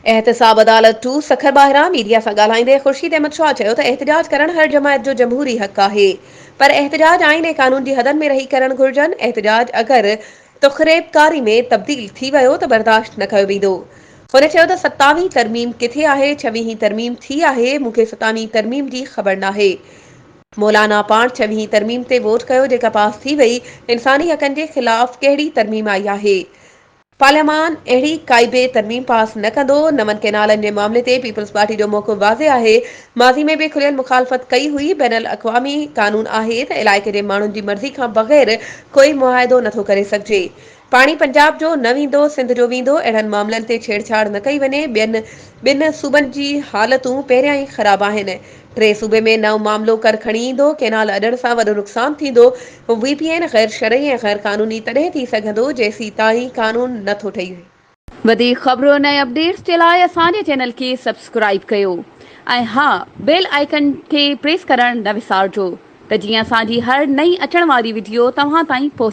احتساب عدالت ٽو سکر ٻاهران ميڊيا سان ڳالهائيندي خورشيد احمد شاهه چيو ته احتجاج ڪرڻ هر جماعت جو جمهوري حق آهي پر احتجاج آئين ۽ قانون جي حدن ۾ رهي ڪرڻ گهرجن، احتجاج اگر تخريبڪاري ۾ تبديل ٿي ويو ته برداشت نه ڪيو ويندو. هن چيو ته ستاويهين ترميم ڪٿي آهي، ڇويهين ترميم ٿي آهي، مون کي ستاويهين ترميم جي خبر ناهي. مولانا پاڻ ڇويهين ترميم تي ووٽ ڪيو جيڪا پاس ٿي وئي، انساني حقن جي خلاف ڪهڙي ترميم آئي آهي؟ پارليامان اهڙي ڪائي به ترميم پاس نه ڪندو، نون ڪئنالن جي معاملي تي پيپلز پارٽي جو موقف واضح آهي، ماضي ۾ به کليل مخالفت ڪئي هئي، بين الاقوامي قانون آهي ته علائقي جي ماڻهن جي مرضي کان بغير ڪوئي معاهدو نٿو ڪري سگهجي، پاڻي پنجاب جو نه ويندو سنڌ جو ويندو، اهڙن معاملن تي ڇيڙڇاڙ نه ڪئي وڃي، ٻين ٻن صوبن جي حالتون پهريان ئي خراب آهن، ٽي صوبي ۾ نئون معاملو ڪر کڻي ايندو، ڪئنال اڏڻ سان وڏو نقصان ٿيندو، وي پي اين غير شرعي ۽ غير قانوني تڏهن ٿي سگهندو جيسيتائين قانون نه ٿو ٺهي. وڌيڪ خبرن ۽ اپڊيٽس جي لاء اسان جي چينل کي سبسڪرائيب ڪيو ۽ ها بيل آئيڪن کي پريس ڪرڻ نه وسارجو ته جيئن اسان جي هر نئين اچڻ واري وڊيو توهان تائين پهچي.